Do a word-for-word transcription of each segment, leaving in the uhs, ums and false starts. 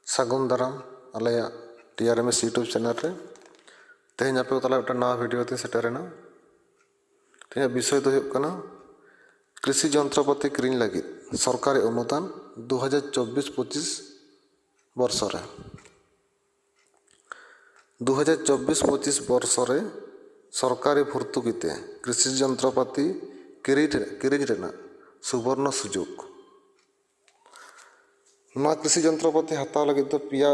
ᱥᱟᱹᱜᱩᱱ ᱫᱟᱨᱟᱢ ᱟᱞᱮᱭᱟᱜ ᱴᱤ ᱟᱨ ᱮᱢ ᱮᱥ YouTube ᱪᱮᱱᱮᱞ ᱨᱮ᱾ ᱛᱮᱦᱮᱧ ᱟᱯᱮ ᱠᱚ ᱛᱟᱞᱟ ᱢᱤᱫᱴᱟᱝ ᱱᱟᱣᱟ ᱵᱷᱤᱰᱤᱭᱳ ᱛᱮᱧ ᱥᱮᱴᱮᱨᱮᱱᱟ᱾ ᱛᱮᱦᱮᱧᱟᱜ ᱵᱤᱥᱚᱭ ᱫᱚ ᱦᱩᱭᱩᱜ ᱠᱟᱱᱟ ᱠᱨᱤᱥᱤ ᱡᱚᱱᱛᱨᱚᱯᱟᱛᱤ ᱠᱤᱨᱤᱧ ᱞᱟᱹᱜᱤᱫ ᱥᱚᱨᱠᱟᱨᱤ ᱚᱱᱩᱫᱟᱱ ᱫᱩ ᱦᱟᱡᱟᱨ ᱪᱚᱵᱵᱤᱥ ᱯᱚᱸᱪᱤᱥ ᱵᱚᱨᱥᱚ ᱨᱮ᱾ ᱫᱩ ᱦᱟᱡᱟᱨ ᱪᱚᱵᱵᱤᱥ ᱯᱚᱸᱪᱤᱥ ᱵᱚᱨᱥᱚ ᱨᱮ ᱥᱚᱨᱠᱟᱨᱤ ᱵᱷᱚᱨᱛᱩᱠᱤ ᱛᱮ ᱠᱨᱤᱥᱤ ᱡᱚᱱᱛᱨᱚᱯᱟᱛᱤ ᱠᱤᱨᱤᱧ ᱨᱮ-, ᱠᱤᱨᱤᱧ ᱨᱮᱱᱟᱜ ᱥᱩᱵᱚᱨᱱᱚ ᱥᱩᱡᱳᱜᱽ᱾ ᱱᱚᱣᱟ ᱠᱨᱤᱥᱤ ᱡᱚᱱᱛᱨᱚᱯᱟᱛᱤ ᱦᱟᱛᱟᱣ ᱞᱟᱹᱜᱤᱫ ᱫᱚ ᱯᱮᱭᱟ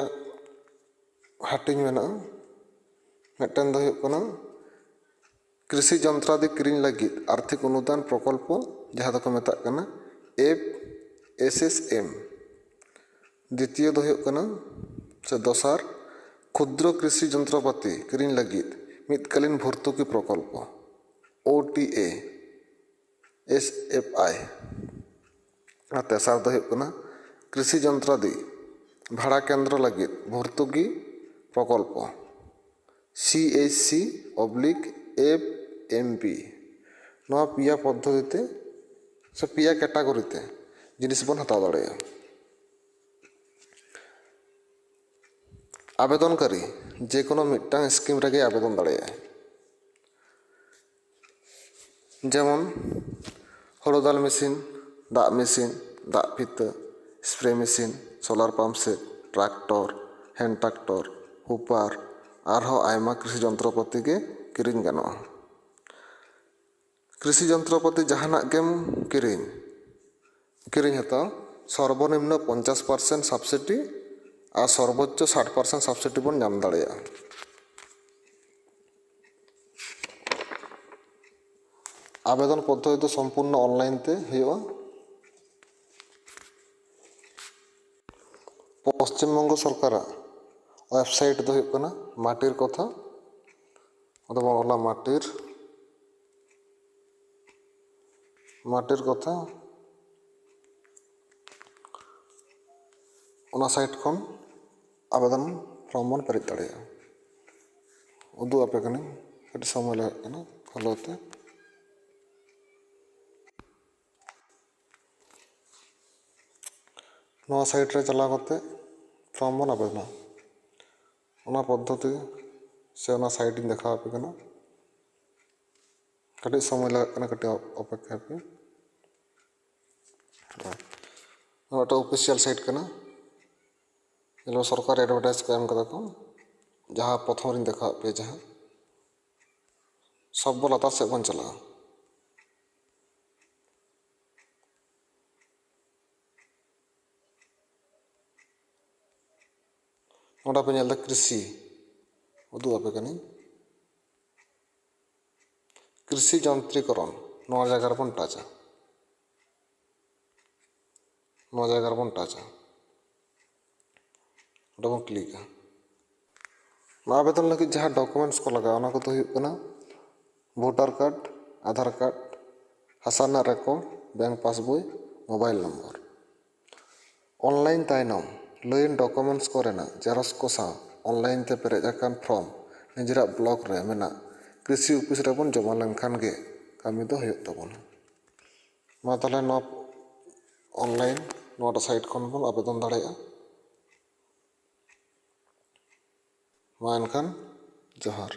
ᱦᱟᱹᱴᱤᱧ ᱢᱮᱱᱟᱜᱼᱟ᱾ ᱢᱤᱫᱴᱮᱱ ᱫᱚ ᱦᱩᱭᱩᱜ ᱠᱟᱱᱟ ᱠᱨᱤᱥᱤ ᱡᱚᱱᱛᱨᱟᱫᱤ ᱠᱤᱨᱤᱧ ᱞᱟᱹᱜᱤᱫ ᱟᱨᱛᱷᱤᱠ ᱚᱱᱩᱫᱟᱱ ᱯᱨᱚᱠᱚᱞᱯᱚ, ᱡᱟᱦᱟᱸ ᱫᱚᱠᱚ ᱢᱮᱛᱟᱜ ᱠᱟᱱᱟ ᱮᱯᱷ ᱮᱥ ᱮᱥ ᱮᱢ᱾ ᱫᱤᱛᱤᱭᱚ ᱫᱚ ᱦᱩᱭᱩᱜ ᱠᱟᱱᱟ, ᱥᱮ ᱫᱚᱥᱟᱨ, ᱠᱷᱩᱫᱨᱚ ᱠᱨᱤᱥᱤ ᱡᱚᱱᱛᱨᱚᱯᱟᱛᱤ ᱠᱤᱨᱤᱧ ᱞᱟᱹᱜᱤᱫ ᱢᱤᱫᱠᱟᱞᱤᱱ ᱵᱷᱚᱨᱛᱩᱠᱤ ᱯᱨᱚᱠᱚᱞᱯᱚ, O T A, S F I. ᱟᱨ ᱛᱮᱥᱟᱨ ᱫᱚ ᱦᱩᱭᱩᱜ ᱠᱟᱱᱟ ᱠᱨᱤᱥᱤ ᱡᱚᱱᱛᱨᱟᱫᱤ ᱵᱷᱟᱲᱟ ᱠᱮᱱᱫᱨᱚ ᱞᱟᱹᱜᱤᱫ ᱵᱷᱚᱨᱛᱩᱠᱤ ᱯᱨᱚᱠᱚᱞᱯᱚ, ᱥᱤ ᱮᱭᱤᱪ ᱥᱤ ᱚᱵᱽᱞᱤᱠ ᱮᱯᱷ ᱮᱢ ᱯᱤ᱾ ᱱᱚᱣᱟ ᱯᱮᱭᱟ ᱯᱚᱫᱽᱫᱷᱚᱛᱤ ᱛᱮ ᱥᱮ ᱯᱮᱭᱟ ᱠᱮᱴᱟᱜᱚᱨᱤ ᱛᱮ ᱡᱤᱱᱤᱥ ᱵᱚᱱ ᱦᱟᱛᱟᱣ ᱫᱟᱲᱮᱭᱟᱜᱼᱟ᱾ ᱟᱵᱮᱫᱚᱱᱠᱟᱨᱤ ᱡᱮᱠᱳᱱᱳ ᱢᱤᱫᱴᱟᱝ ᱥᱠᱤᱢ ᱨᱮᱜᱮ ᱟᱵᱮᱫᱚᱱ ᱫᱟᱲᱮᱭᱟᱜᱼᱟᱭ᱾ ᱡᱮᱢᱚᱱ ᱦᱳᱲᱳ ᱫᱟᱞ ᱢᱮᱥᱤᱱ, ᱫᱟᱜ ᱢᱮᱥᱤᱱ, ᱫᱟᱜ ᱯᱷᱤᱛᱟᱹ, spray machine, solar pump set, tractor, hand tractor, ᱦᱩᱯᱟᱨ, ᱟᱨᱦᱚᱸ ᱟᱭᱢᱟ ᱠᱨᱤᱥᱤ ᱡᱚᱱᱛᱨᱚᱯᱟᱛᱤ ᱜᱮ ᱠᱤᱨᱤᱧ ᱜᱟᱱᱚᱜᱼᱟ᱾ ᱠᱨᱤᱥᱤ ᱡᱚᱱᱛᱨᱚᱯᱟᱛᱤ ᱡᱟᱦᱟᱱᱟᱜ ᱜᱮᱢ ᱠᱤᱨᱤᱧ, ᱠᱤᱨᱤᱧ ᱦᱟᱛᱟᱣ, ᱥᱚᱨᱵᱚᱱᱤᱢᱱᱚ ᱯᱚᱧᱪᱟᱥ ᱯᱟᱨᱥᱮᱱᱴ ᱥᱟᱵᱥᱤᱰᱤ ᱟᱨ ᱥᱚᱨᱵᱳᱪᱪᱚ ᱥᱟᱴ ᱯᱟᱨᱥᱮᱱᱴ ᱥᱟᱵᱥᱤᱰᱤ ᱵᱚᱱ ᱧᱟᱢ ᱫᱟᱲᱮᱭᱟᱜᱼᱟ᱾ ᱟᱵᱮᱫᱚᱱ ᱯᱚᱫᱽᱫᱷᱚᱛᱤ ᱫᱚ ᱥᱚᱢᱯᱩᱨᱱᱚ ᱚᱱᱞᱟᱭᱤᱱ ᱛᱮ ᱦᱩᱭᱩᱜᱼᱟ᱾ ᱯᱚᱥᱪᱤᱢ ᱵᱚᱝᱜᱚ ᱥᱚᱨᱠᱟᱨᱟᱜ ᱣᱮᱵᱽᱥᱟᱭᱤᱴ ᱫᱚ ᱦᱩᱭᱩᱜ ᱠᱟᱱᱟ ᱢᱟᱴᱤᱨ ᱠᱚᱛᱷᱟ᱾ ᱟᱫᱚ ᱵᱚᱱ ᱚᱞᱟ ᱢᱟᱴᱤᱨ, ᱢᱟᱴᱤᱨ ᱠᱚᱛᱷᱟ᱾ ᱚᱱᱟ ᱥᱟᱭᱤᱴ ᱠᱷᱚᱱ ᱟᱵᱮᱫᱚᱱ ᱯᱷᱨᱚᱢ ᱵᱚᱱ ᱯᱮᱨᱮᱡ ᱫᱟᱲᱮᱭᱟᱜᱼᱟ᱾ ᱩᱫᱩᱜ ᱟᱯᱮ ᱠᱟᱹᱱᱟᱹᱧ, ᱠᱟᱹᱴᱤᱡ ᱥᱚᱢᱚᱭ ᱞᱟᱜᱟᱜ ᱠᱟᱱᱟ ᱯᱷᱚᱞᱳ ᱛᱮ᱾ ᱱᱚᱣᱟ ᱥᱟᱭᱤᱴ ᱨᱮ ᱪᱟᱞᱟᱣ ᱠᱟᱛᱮ ᱯᱷᱨᱚᱢ ᱵᱚᱱ ᱟᱵᱮᱫᱚᱱᱟ᱾ ᱚᱱᱟ ᱯᱚᱫᱽᱫᱷᱚᱛᱤ ᱥᱮ ᱚᱱᱟ ᱥᱟᱭᱤᱴ ᱤᱧ ᱫᱮᱠᱷᱟᱣ ᱟᱯᱮ ᱠᱟᱱᱟ᱾ ᱠᱟᱹᱴᱤᱡ ᱥᱚᱢᱚᱭ ᱞᱟᱜᱟᱜ ᱠᱟᱱᱟ, ᱠᱟᱹᱴᱤᱡ ᱚᱯᱮᱠᱷᱟᱭ ᱯᱮ᱾ ᱱᱚᱣᱟ ᱢᱤᱫᱴᱟᱝ ᱚᱯᱷᱤᱥᱤᱭᱟᱞ ᱥᱟᱭᱤᱴ ᱠᱟᱱᱟ᱾ ᱧᱮᱞ ᱢᱮ, ᱥᱚᱨᱠᱟᱨ ᱮᱰᱵᱷᱟᱨᱴᱟᱭᱤᱡᱽ ᱠᱚ ᱮᱢ ᱠᱟᱫᱟ ᱠᱚ, ᱡᱟᱦᱟᱸ ᱯᱨᱚᱛᱷᱚᱢ ᱨᱤᱧ ᱫᱮᱠᱷᱟᱣᱟᱫ ᱯᱮᱭᱟ, ᱡᱟᱦᱟᱸ ᱥᱚᱵ ᱵᱚ ᱞᱟᱛᱟᱨ ᱥᱮᱫ ᱵᱚᱱ ᱪᱟᱞᱟᱜᱼᱟ᱾ ᱱᱚᱰᱮ ᱯᱮ ᱧᱮᱞ ᱮᱫᱟ ᱠᱨᱤᱥᱤ, ᱩᱫᱩᱜ ᱟᱯᱮ ᱠᱟᱹᱱᱟᱹᱧ᱾ ᱠᱨᱤᱥᱤ ᱡᱚᱱᱛᱨᱤᱠᱚᱨᱚᱱ, ᱱᱚᱣᱟ ᱡᱟᱭᱜᱟ ᱨᱮᱵᱚᱱ ᱴᱟᱪᱟ᱾ ᱱᱚᱣᱟ ᱡᱟᱭᱜᱟ ᱨᱮᱵᱚᱱ ᱴᱟᱪᱟ᱾ ᱚᱸᱰᱮ ᱵᱚᱱ ᱠᱞᱤᱠᱟ᱾ ᱱᱚᱣᱟ ᱟᱵᱮᱫᱚᱱ ᱞᱟᱹᱜᱤᱫ ᱡᱟᱦᱟᱸ ᱰᱚᱠᱩᱢᱮᱱᱴᱥ ᱠᱚ ᱞᱟᱜᱟᱜᱼᱟ, ᱚᱱᱟ ᱠᱚᱫᱚ ᱦᱩᱭᱩᱜ ᱠᱟᱱᱟ ᱵᱷᱳᱴᱟᱨ ᱠᱟᱨᱰ, ᱟᱫᱷᱟᱨ ᱠᱟᱨᱰ, ᱦᱟᱥᱟ ᱨᱮᱱᱟᱜ record, bank passbook, mobile number. Online ᱛᱟᱭᱱᱚᱢ ᱞᱟᱹᱭᱤᱱ ᱰᱚᱠᱩᱢᱮᱱᱴᱥ ᱠᱚᱨᱮᱱᱟᱜ ᱡᱮᱨᱚᱠᱥ ᱠᱚ ᱥᱟᱶ ᱚᱱᱞᱟᱭᱤᱱ ᱛᱮ ᱯᱮᱨᱮᱡ ᱟᱠᱟᱱ ᱯᱷᱨᱚᱢ ᱱᱤᱡᱮᱨᱟᱜ ᱵᱞᱚᱠ ᱨᱮ ᱢᱮᱱᱟᱜ ᱠᱨᱤᱥᱤ ᱚᱯᱷᱤᱥ ᱨᱮᱵᱚᱱ ᱡᱚᱢᱟ ᱞᱮᱱᱠᱷᱟᱱ ᱜᱮ ᱠᱟᱹᱢᱤ ᱫᱚ ᱦᱩᱭᱩᱜ ᱛᱟᱵᱚᱱᱟ᱾ ᱢᱟ ᱛᱟᱦᱚᱞᱮ ᱱᱚᱣᱟ ᱚᱱᱞᱟᱭᱤᱱ ᱱᱚᱣᱟᱴᱟᱜ ᱥᱟᱭᱤᱴ ᱠᱷᱚᱱ ᱵᱚᱱ ᱟᱵᱮᱫᱚᱱ ᱫᱟᱲᱮᱭᱟᱜᱼᱟ᱾ ᱢᱟ ᱮᱱᱠᱷᱟᱱ ᱡᱚᱦᱟᱨ᱾